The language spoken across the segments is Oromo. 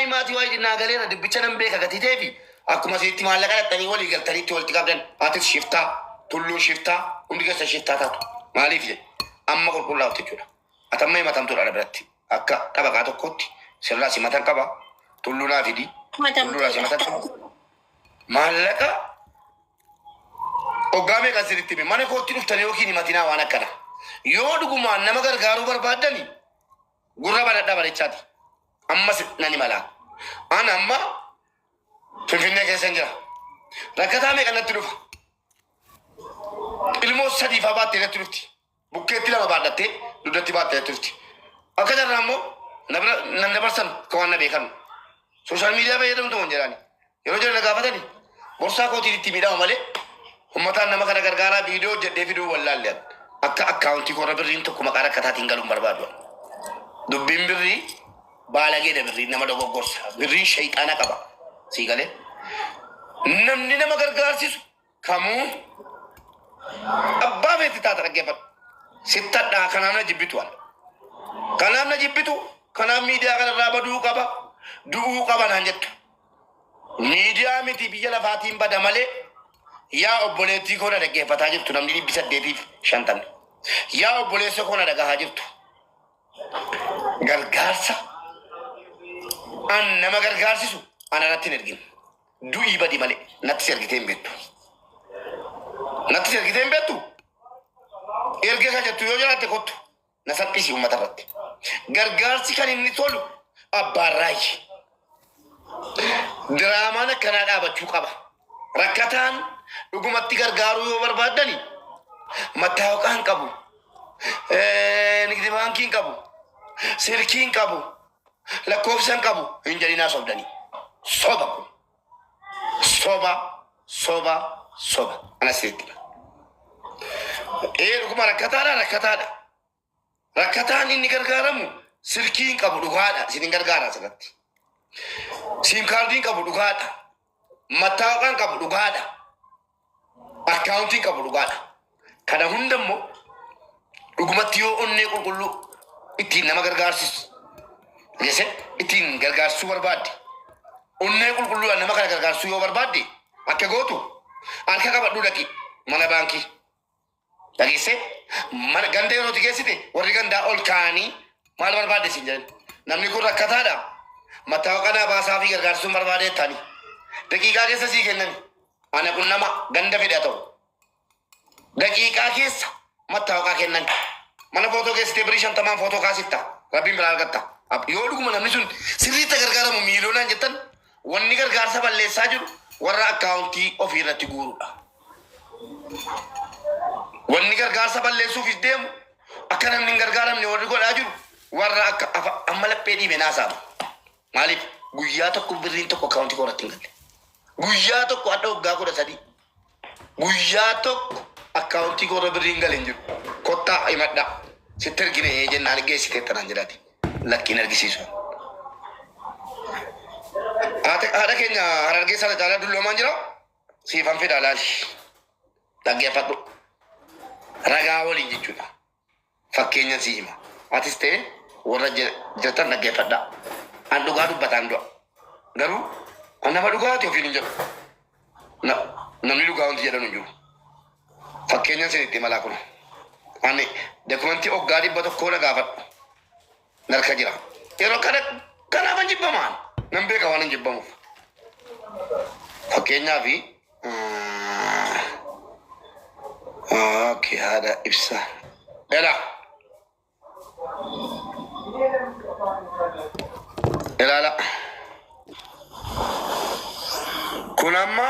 Himaatii waa'ee naa galeera, dubbicha nan beeka gatii ta'eefi akkuma isinitti maallaqa dhattanii walii galtaniitti walitti qabdan. Atis shiftaa, Tulluun shiftaa, hundi keessa shiftaa taatu. Maaliif jedhe amma qulqullaa'utti jechuudha. Ati amma himatamtuudha ana biratti. Akka xabaqaa tokkootti sirraa simatan qaba. Tulluu naa fidi. Tulluu naa simatan qaba. Maallaqa hoggaa meeqa isinitti hime, mana kootti dhuftanii yookiin himatinaa waan akkana. Yoo dhugumaan nama gargaaruu barbaaddani gurra banadhaa bareechaati. Ammas nan himala. An amma Finfinnee keessa hin jira. Rakkataa meeqa natti dhufa? Ilmoo sadii faa baattee natti dhufti. Bukkeetti lama baadhattee dugdatti baattee natti dhufti. Akka jarraa immoo na bira nan dabarsan akka waan na beekan. Sooshaal miidiyaa fayyadamtu waan jedhaani. Yeroo jara na gaafatani borsaa kootiin itti miidhama malee ummataan nama kana gargaaraa viidiyoo hojjedhee fiduu wallaalle an. Akka akkaawuntii koorra birriin tokko maqaa rakkataatiin galuun barbaadu. an. Dubbiin birrii baalageedha, birriin nama dogoggorsa. Birriin shayxaana qaba. Sii galee? Namni nama gargaarsisu kamuu abbaa feeti taata, dhaggeeffadhu. Sittadhaa kanaaf na jibbitu an. Kanaaf na jibbitu, kanaaf miidiyaa kanarraa baduu qaba, du'uu qaba naan jettu. Miidiyaa miti, biyya lafaatiin bada malee. Yaa obboleettii koo na dhaggeeffataa jirtu, namni 850. Yaa obboleessa koo na dhagahaa jirtu. Gargaarsa an nama gargaarsisu ana natti hin ergin. Du'ii badi malee natti si ergitee hin beektu. Natti si ergitee hin beektu. Erga ka jettu yoo jiraatte kottu na salphisi uummata irratti. Gargaarsi kan inni tolu abbaarraayyi. Diraamaan akkanaa dhaabachuu qaba. Rakkataan dhugumatti gargaaruu yoo barbaaddani mattaawaqaa hin qabu, nigdi baankii hin qabu, silkii hin qabu, lakkoofsa hin qabu hin jedhinaa sobdanii. Soba kun. Soba, soba, soba. Ana sitti. Ee, dhuguma rakkataadha, rakkataadha. Rakkataan inni gargaaramu silkii hin qabu, dhugaadha. Isin hin gargaara asirratti. Siim kaardii hin qabu, dhugaadha. Mattaawaqaa hin qabu, dhugaadha. Akkaawuntii hin qabu, dhugaadha. Kana hunda immoo dhugumatti yoo onnee qulqulluu ittiin nama gargaarsisu jese ittiin gargaarsisuu barbaadde, onnee qulqulluudhaan nama kana gargaarsisuu yoo barbaadde, akka gootu harka qabadhuu dhaqi mana baankii. Dhageessee? Mana ganda yeroo itti geessite warri gandaa ol kaa'anii maal barbaadde siin jedhan. Namni kun rakkataadha. Mattaawaqaa naa baasaa fi gargaarsisuun barbaade jettaani. Daqiiqaa keessa sii kennani. Ana kun nama ganda fedhe haa ta'u. Daqiiqaa keessa mattaawaqaa kennan. Mana footoo geessitee birii 50n footoo kaasifta. Rabbiin biraa argatta. Yoo dhuguma namni sun sirriitti gargaaramu miiliyoonaan jettan, wanni gargaarsa balleessaa jiru warra akkaawuntii ofii irratti guurudha. Wanni gargaarsa balleessuufis deemu, akka namni hin gargaaramne warri godhaa jiru warra akka afa amma laphee dhiibe naasaama. Maaliif guyyaa tokko birriin tokko akkaawuntii koo irratti hin galle? Guyyaa tokko, hadha waggaa 13, guyyaa tokko akkaawuntii koo irra birriin gale hin jiru. Kottaa himadhaa. Sitti ergine jennaan geessiteetta naan jedhaati. Lakkiin argisiisu. Haadha keenya Harargee sana caalaa dulloomaan jira. Siifan fida, laali. Dhaggeeffadhu. Ragaa waliin jechuudha. Fakkeenyan si hima. Atis ta'e warra jirtan dhaggeeffadhaa. An dhugaa dubbataan du'a. Garuu an nama dhugaati ofiin hin jedhu. Namni dhugaa wanti jedhan hin jiru. Fakkeenyan sin itti malaa kun. Ani dokumentii oggaa 100 na gaafadhu. Narka jira. Yeroo kana kanaafan jibbamaan. Nan beeka waan hin jibbamuuf. Fakkeenyaaf, okay, haadha ibsa. Ela. Ilaala. Kun amma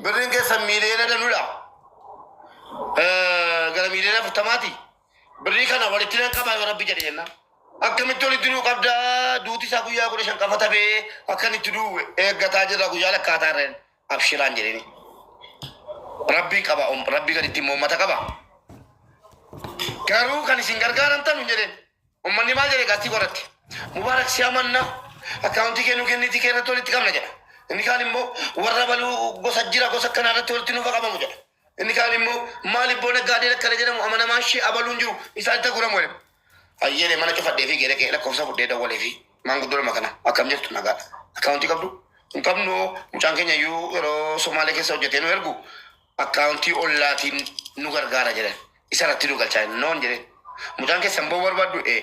birriin keessan miiliyoona danuudha. Gara miiliyoona 40ti. Birrii kana walitti nan qabaa yoo Rabbi jedhe jennaan. Akkamitti walitti nuu qabdaa, duuti isaa guyyaa 15 qafa tafee akkan itti du'u eeggataa jirra, guyyaa lakkaataa irra abshiraan jedheni. Rabbii qaba, Rabbii gaditti immoo uummata qaba. Garuu kan isin gargaaramtan hin jedheen. Uummanni maal jedhe gaastii qorratti? Mubaarak, si amanna, akkaawuntii kee nu kennitii kee irratti walitti qabna jedha. Inni kaan immoo warra baluu gosa jira, gosa akkanaa irratti walitti nuuf qabamu jedha. Inni kaan immoo maaliif boo naggaadeen akkana jedhamu amanamaan ishee abaluun jiru isaanitti guramu jedhe. Hayyee mana cufadhee fi geedaqee lakkoofsa fudhee dawwalee fi maanguddoo lama kana akkam jirtu nagaadha. Akkaawuntii qabdu? Hin qabnu mucaan keenya iyyuu yeroo Somaalee keessa hojjetee nu ergu akkaawuntii ollaatiin nu gargaara jedhan. Isa irratti nu galchaa noon jedheen. Mucaan keessan boo barbaaddu ee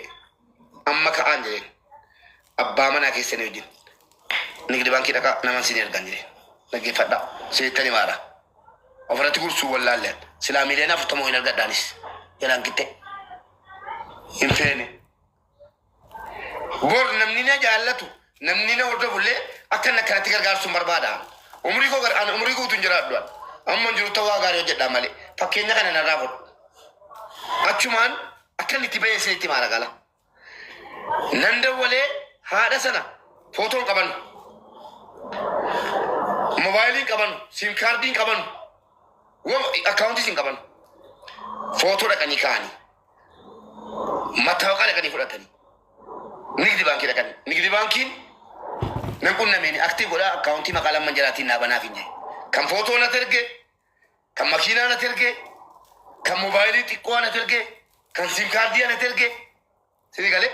amma ka'aan jedheen. Abbaa manaa keessanii wajjin nigdi baankii dhaqaa naman sin ergan jedheen. Dhaggeeffadhaa. Isinitti himaadha. Ofirratti gursuu wallaalleen. Silaa miiliyoona 40 hin argadhaanis. Jalaan qixxee. Hin feene. Bor namni na jaallatu, namni na hordofu illee akka inni akkanatti gargaarsu hin barbaada. Umrii koo ani umrii guutuu hin jiraadhu. Ani. Amma hin jiru ta'uu waa gaarii hojjedhaa malee. Fakkeenya kana narraa fudhu. Achumaan akka inni itti bahee isinitti himaadha gala. Nan dawwalee haadha sana footoo hin qabanu. Mobaayilii hin qabanu. Siim kaardii hin qabanu. Akkaawuntiis hin qabanu. Footoo dhaqanii kaa'anii. Mattaawaqaa dhaqanii fudhatanii. Nigdi baankii dhaqanii. Nigdi baankiin nan qunnameen active godhaa akkaawuntii maqaa lamman jalaatiin naa banaaf hin jedhe. Kan footoo natti erge, kan makiinaa natti erge, kan mobaayilii xiqqoo natti erge, kan siim kaardii natti erge. Sini galee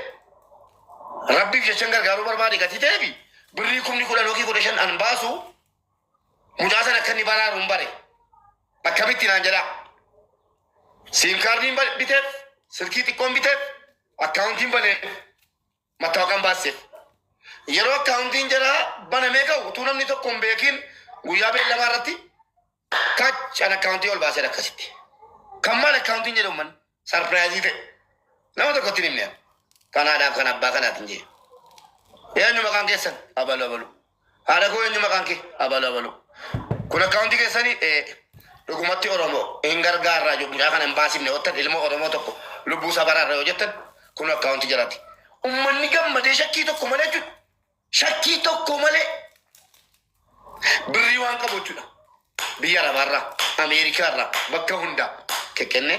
rabbiif jechan gargaaruu barbaade gatii ta'eefi birrii 10,000 yookiin 15 an baasu mucaa sana akka inni baraaru hin bare. Akkamitti naan jedhaa. Siim kaardiin biteef, silkii xiqqoon biteef, akkaawuntiin baneef, mattaawaqaan baasseef. Yeroo akkaawuntiin jaraa banamee ka'u utuu namni tokko hin beekin guyyaa beellamaa irratti kach an akkaawuntii ol baasee akkasitti. Kan maal akkaawuntiin jedhamu manni sarpiraayizii ta'e. Nama tokkotti hin himne. Kanaadhaaf kan abbaa kanaatiin jedhe. Eenyu maqaan keessan? Abalu abalu. Haadha koo eenyu maqaan kee? Abalu abalu. Kun akkaawuntii keessanii dhugumatti Oromoo hin gargaarraa jiru. Mucaa kana hin baasifne ottan ilma Oromoo tokko lubbuu isaa baraarra yoo jettan kun akkaawuntii jalaati. Uummanni gammadee shakkii tokko malee jechuudha. Shakkii tokko malee birrii waan qabu jechuudha. Biyya Arabaarraa, Ameerikaarraa, bakka hundaa kekennee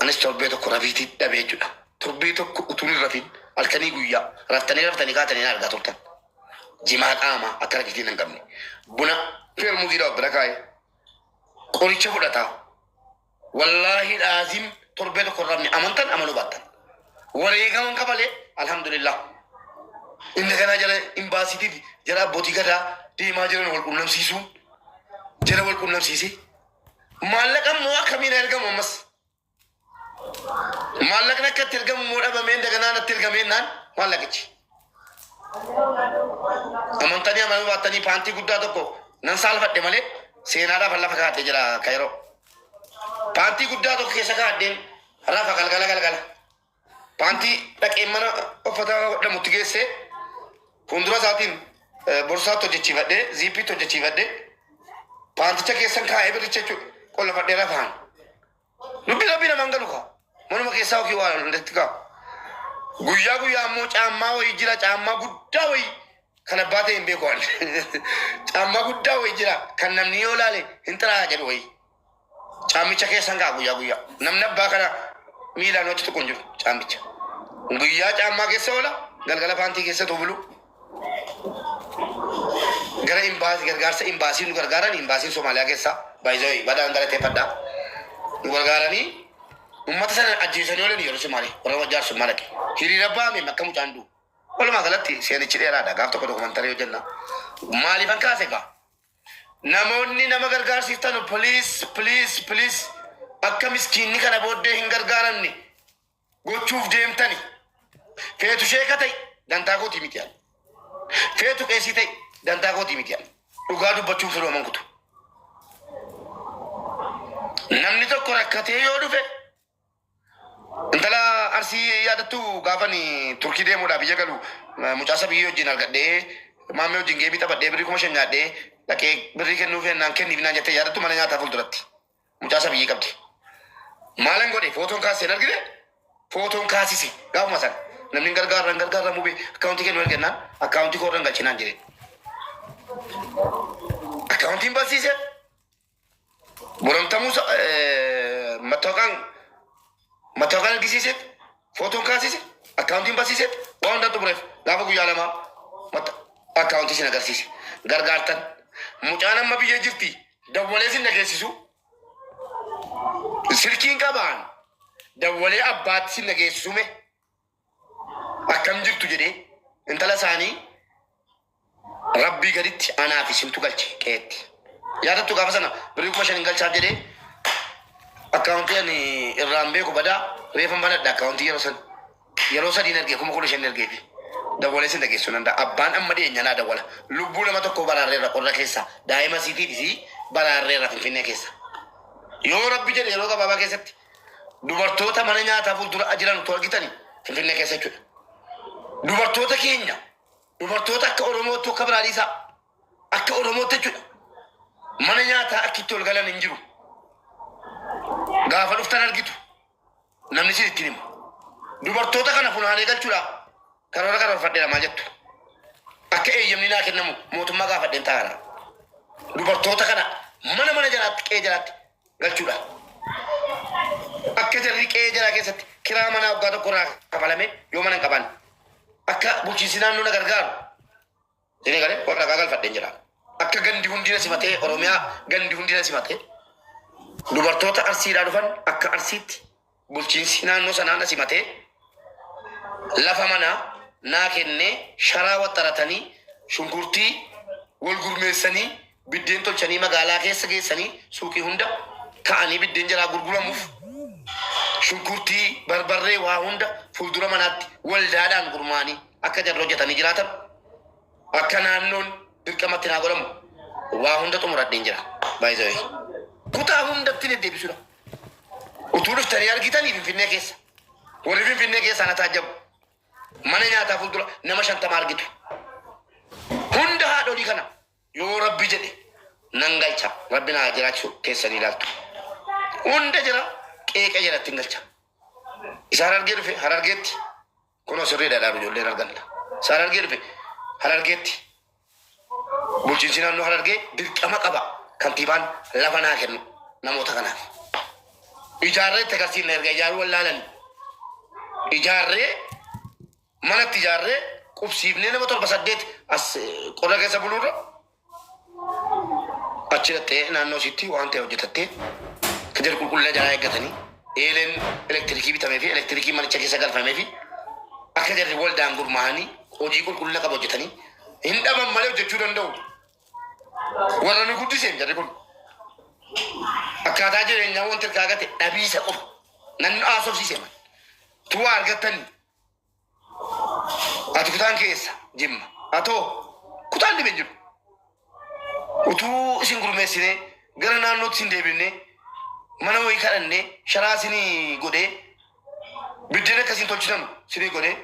anis torbee tokko rafiitii dhabee jechuudha. Torbee tokko utuun hin rafiin halkanii guyyaa raftanii raftanii kaatanii na argaa turtan. Jimaa qaamaa akka rakitiin hin qabne. Buna feermuziidha of bira kaa'ee qoricha fudhataa. Wallaahi laazim torbee tokko hin rafne amantan amanuu baattan. Wareegaman kafalee alhamdulillah. Inni kanaa jara imbaasiitiif jara abbootii gadaa deemaa jiran wal qunnamsiisuun jara wal qunnamsiisee maallaqa immoo akkamiin ergamu ammas maallaqni akka itti ergamu immoo dhabamee daganaa natti ergamee naan maallaqichi. Amantanii amanuu baattanii paantii guddaa tokko nan saalfadhe malee seenaadhaaf lafa kaa'adhe jira Kaayiroo. Paantii guddaa tokko keessa kaa'adheen rafa galgala galgala. Paantii dhaqee mana uffata hodhamutti geessee fuuldura isaatiin borsaatti hojjechiifadhee ziippiitti hojjechiifadhee paanticha keessan kaa'ee birricha jechuudha qollafadhee rafaan. Dubbi rabbii namaan galu kaa. Manuma keessaa yookiin waa hundatti kaa. Guyyaa guyyaa ammoo caammaa wayii jira caammaa guddaa wayii kan abbaa ta'e hin beeku ani. Caammaa guddaa wayii jira kan namni yoo laale hin xiraa'a jedhu wayii. Caammicha keessan kaa guyyaa guyyaa. Namni abbaa kana miilaan wacci tuqu hin jiru caammicha. Guyyaa caammaa keessa oola galgala paantii keessa bulu. Gara imbaasii gargaarsa imbaasii nu gargaaran imbaasiin Somaaliyaa keessaa baay'ee badaan galateeffadhaa. Nu gargaaranii uummata sana ajjeesanii oolan yeroo Somaalee warra jaarsummaa dhaqe. Hiriira baame akka mucaan du'u. Walumaa galatti seenichi dheeraadha. Gaaf tokko dokumantarii hojjenna. Maaliifan kaase gaa? Namoonni nama gargaarsiiftan please please please akka miskiinni kana booddee hin gargaaramne gochuuf deemtani. Feetu sheeka ta'i dantaa kootii miti ani. Feetu qeesii ta'i dantaa kootii miti ani. Dhugaa dubbachuuf firooman kutu. Namni tokko rakkatee yoo dhufe intala Arsii yaadattu gaafani Turkii deemuudhaaf biyya galu mucaa sabiyyii wajjin argadhee maammee wajjin geebii taphadhee birrii 5,000 nyaadhee dhaqee birrii kennuuf naan kenniif naan jettee yaadattu mana nyaataa fuulduratti mucaa sabiyyii qabdi. Maalan godhe footoon kaasisee hin argine footoon kaasise gaafuma sana namni hin gargaarra hin gargaarra mubee akkaawuntii kennu ergennaan akkaawuntii koo irra hin galchinaan jedheen. Akkaawuntiin barsiise boramtamuu mattaawaqaan argisiiseef footoon kaasise akkaawuntiin barsiiseef waan hundaa xumureef gaafa guyyaa lamaa akkaawuntii sin agarsiise gargaartan mucaan amma biyya jirti. Dawwalee sin dhageessisu. Silkiin qabaan dawwalee abbaatti sin dhageessisu mee akkam jirtu jedhee intala isaanii rabbii gaditti anaaf isintu galche qe'eetti. Yaadattu gaafa sana birrii 5,000 hin galchaaf jedhee akkaawuntii ani irraan beeku badaa reefan banadha akkaawuntii yeroo san. Yeroo sadiin ergee 15,000 ergeefi. Dawwalee sin dhageessuu danda'a. Abbaan amma dhiyeenya naa dawwala. Lubbuu nama tokkoo baraarreerra qorra keessa. Daa'ima isiitiif isii baraarreerra Finfinnee keessa. Yoo rabbi jedhe yeroo gabaabaa keessatti dubartoota mana nyaataa fuuldura jiran utuu argitani Finfinnee keessa jechuudha. Dubartoota keenya dubartoota akka Oromootti akka biraa dhiisaa akka Oromootti jechuudha. Mana nyaataa akki itti ol galan hin jiru. Gaafa dhuftan argitu. Namni isin ittiin himu. Dubartoota kana funaanee galchuudhaaf karoora karoorfadheera maal jettu? Akka eeyyamni naa kennamu mootummaa gaafadheen taa'aara. Dubartoota kana mana mana jalaatti qe'ee jalaatti galchuudha. Akka jarri qe'ee jalaa keessatti kiraa manaa waggaa tokko irraa kafalame yoo mana hin qabaanne. Akka bulchiinsi naannoo na gargaaru. Isin galee warra dhagaa galfadheen jira. Akka gandi hundi na simatee Oromiyaa gandi hundi na simatee dubartoota Arsiidhaa dhufan akka Arsiitti bulchiinsi naannoo sanaa na simatee lafa manaa naa kennee sharaa waxxaratanii shunkurtii wal gurmeessanii biddeen tolchanii magaalaa keessa geessanii suuqii hunda ka'anii biddeen jalaa gurguramuuf shunkurtii barbarree waa hunda fuuldura manaatti waldaadhaan gurmaa'anii akka jarri hojjetanii jiraatan akka naannoon dirqamatti naa godhamu waa hunda xumuradheen jira. By the way. Kutaa hundatti deddeebisuudha. Utuu dhuftanii argitanii Finfinnee keessa. Warri Finfinnee keessaa na taajjabu. Mana nyaataa fuuldura nama 50 argitu. Hunda haadholii kana yoo rabbi jedhe nan galcha. Rabbi naa jiraachisu keessanii ilaaltu. Hunda jira qeeqa jalatti hin galcha. Isa Harargee dhufe Harargeetti kunoo sirriidha dhaabu ijoolleen arganna. Isa Harargee dhufe Harargeetti bulchiinsi naannoo Harargee dirqama qaba kantiibaan lafa naa kennu namoota kanaaf. Ijaarree itti agarsiifna erga ijaaruu wallaalanii. Ijaarree manatti ijaarree qubsiifnee nama torba saddeet as qorra keessa buluurra achi dhattee naannoo isiitti waan ta'e hojjetattee fidel qulqullina jalaa eeggatanii eeleen elektirikii bitamee fi elektirikii manicha keessa galfamee fi akka jarri waldaan gurmaa'anii hojii qulqullina qabu hojjetanii hin dhaban malee hojjechuu danda'u. Warra nu guddiseen jarri kun akkaataa jireenyaa wanti irraa gate dhabiisa qofa nan haasofsiise man. Tuwaa argattanii Ati kutaan keessa Jimma. Atoo kutaan dhibe hin jiru. Utuu isin gurmeessinee gara naannootti isin deebifnee mana wayii kadhannee sharaa isinii godhee biddeen akka isin tolchitanu isinii godhee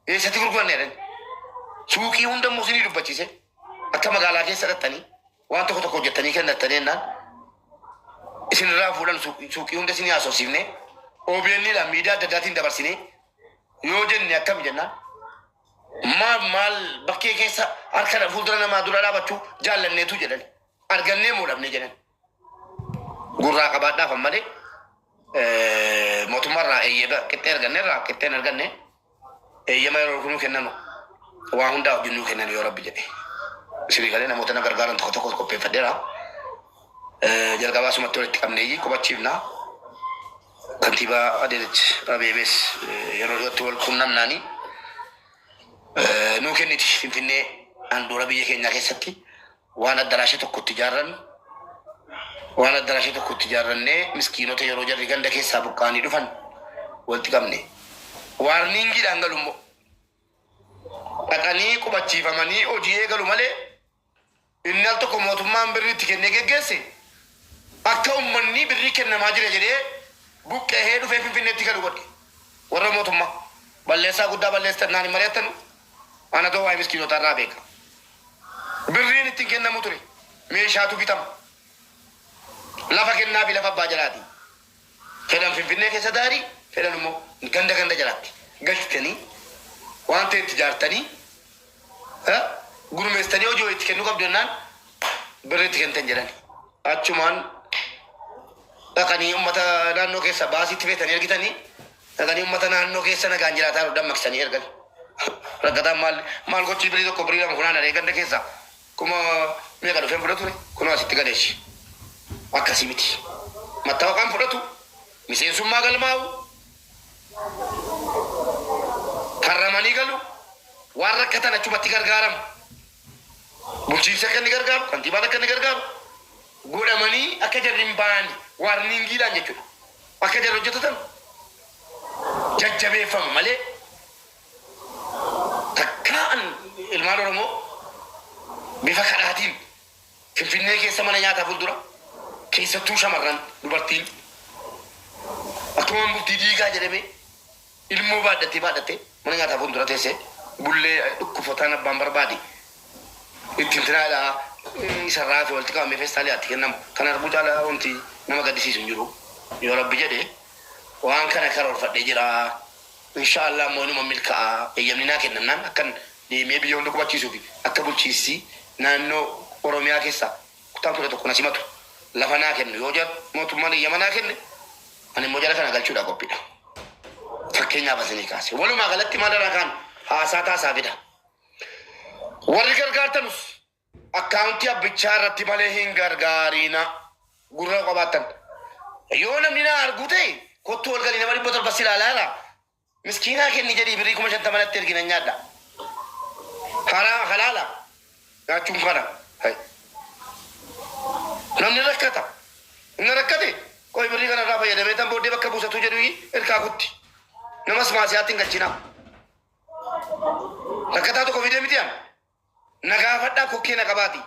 eessatti gurguranne jedhan. Suuqii hunda immoo isinii dubbachiise akka magaalaa keessa dhattanii waan tokko tokko hojjettanii kennattanii jennaan isinirraa fuudhan suuqii hunda isinii haasofsiifnee OBN dhaan miidiyaa adda addaatiin dabarsinee yoo jenne akkam jennaan maal maal bakkee keessa harka fuuldura namaa dura dhaabachuu jaallanneetu jedhan argannee moo dhabne jedhan gurraa qabaadhaaf malee mootummaarraa eeyyama qixxee arganneerraa qixxeen arganne eeyyama yeroo nuu kennanu waa hundaa hojii nuu kennan yoo rabbi jedhe isinii galee namoota na gargaaran tokko tokko qopheeffadheera jalqabaa sumatti walitti qabneeyyi qubachiifna. Kantiibaa Adaanech Abeebees yeroo dhiyootti wal quunnamnaani nuu kenniti Finfinnee handhuura biyya keenyaa keessatti waan addaraasha tokko itti ijaarrannu waan addaraasha tokko itti ijaarrannee miskiinota yeroo jarri ganda keessaa buqqa'anii dhufan walitti qabne. Waarniingiidhaan galu immoo dhaqanii qubachiifamanii hojii eegalu malee Inni al tokko mootummaan birrii itti kennee geggeesse akka ummanni birrii kennamaa jira jedhee buqqa'ee dhufee Finfinneetti galu godhe. Warra mootummaa balleessaa guddaa balleessitan naan hin mari'attanu anatoo waa'ee miskiinotaa irraa beeka. Birriin ittiin kennamu ture meeshaatu bitama. Lafa kennaa fi lafa abbaa jalaati. Fedhan Finfinnee keessa daarii fedhan immoo ganda ganda jalaatti galchitanii waan ta'e itti ijaartanii gurmeessitanii hojii wayii itti kennuu qabdu jennaan birri itti kennitan jedhani. Achumaan dhaqanii uummata naannoo keessa baasiitti feetanii ergitanii dhaqanii uummata naannoo keessa nagaan jiraataa jiru dammaqsanii ergan. Rakkataan maal maal gochii birii tokko birii lama funaanaree ganda keessa kuma meeqa dhufeen fudhatu ture kunoo asitti galeechi. Akkasii miti. Mattaawaqaan fudhatu, miseensummaa galmaa'u, farramanii galu, waan rakkatan achumatti gargaaramu. Bulchiinsi akka inni gargaaru, kantiibaan akka inni gargaaru godhamanii akka jarri hin baane warningiidhaan jechuudha. Akka jarri hojjetatan jajjabeeffamu malee takkaa an ilmaan Oromoo bifa kadhaatiin Finfinnee keessa mana nyaataa fuuldura keessattuu shamarran dubartiin akkuma bultii diigaa jedhamee ilmoo baadhattee baadhattee mana nyaataa fuuldura teessee bullee dhukkufataan abbaan barbaade ittiin tinaadha isarraa fi walitti qabamee feestaalii itti kennamu kan arguu caalaa wanti nama gaddisiisu hin jiru. Yoo Rabbi jedhe waan kana karoorfadhee jira. Insha Allah immoo inuma milka'a. Eeyyamni naa kennamnaan akkan deemee biyya hunda qubachiisuu fi akka bulchiinsi naannoo Oromiyaa keessaa kutaan 11 na simatu lafa naa kennu yoo mootummaan eeyyama naa kenne ani immoo jara kana galchuudhaa qophiidha. Fakkeenyaaf asinii kaase. Walumaa galatti maal irraa kaan haasaa taasaa fida. Warri gargaartanus akkaawuntii abbichaa irratti malee hin gargaariina. Gurra qabaattan. Yoo namni na argu ta'e kottu wal galii nama 700 si ilaalaa jira. Miskiinaa kenni jedhii birrii 50,000 natti ergi nan nyaadha. Haraa halaala nyaachuun kana. Hai. Namni rakkata. Inni rakkate qoy birrii kana irraa fayyadamee tan booddee bakka buusatuu jedhu irkaa kutti. Namas maasiyaatti hin galchinaa. Rakkataa tokko fidee miti an. Na gaafadhaa kokkee na qabaati.